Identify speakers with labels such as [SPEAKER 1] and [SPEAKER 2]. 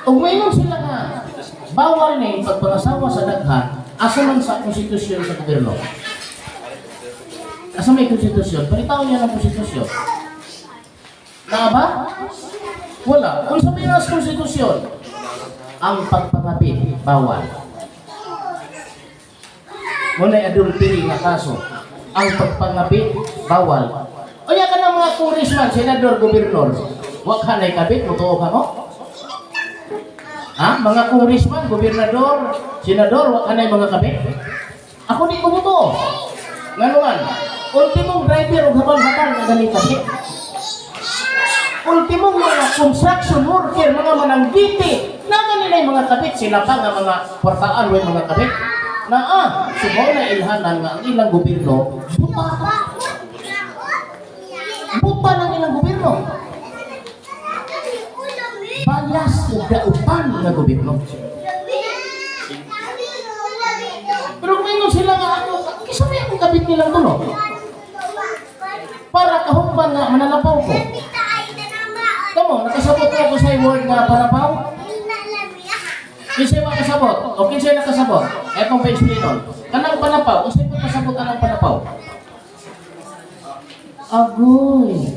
[SPEAKER 1] Ug moingon sila nga bawal ni pagpangasawa sa daghan, asa man sa konstitusyon sa gobyerno? Asa may konstitusyon? Palitaon niya ng konstitusyon. Naa ba? Wala. Kung sa may nas konstitusyon, ang pagpangabit, bawal. Muna adultery nga kaso. Ang pagpangabit, bawal. O ya ka ng mga congressman, senador, gobernador, wa ka na'y kabit, mutuo ka mo? Ha? Mga congressman, gobernador, senador, wa ka na'y mga kabit? Ako di ko mutuo. Ngano man, ultimong driver og habal-habal na gani kabit. Ultimong mga construction worker, mga mananggiti, na ganila yung mga kabit, sila pa nga mga kwartaan way mga kabit. Na subaw na ilhanan nga ang ilang gobyerno, buta. Buta ng ilang gobyerno. Bias ug dautan nga gobyerno. Pero kung ingon sila nga ako, kisa may akong kabit nilang tulo. Para kahumban nga manalapaw ko. Kamo, nakasabot ko ako sa word nga panapaw? Kinsay makasabot? O kinsay nakasabot? Etong pa-explain. Kanang panapaw, unsay po kasabot anang panapaw? Agoy.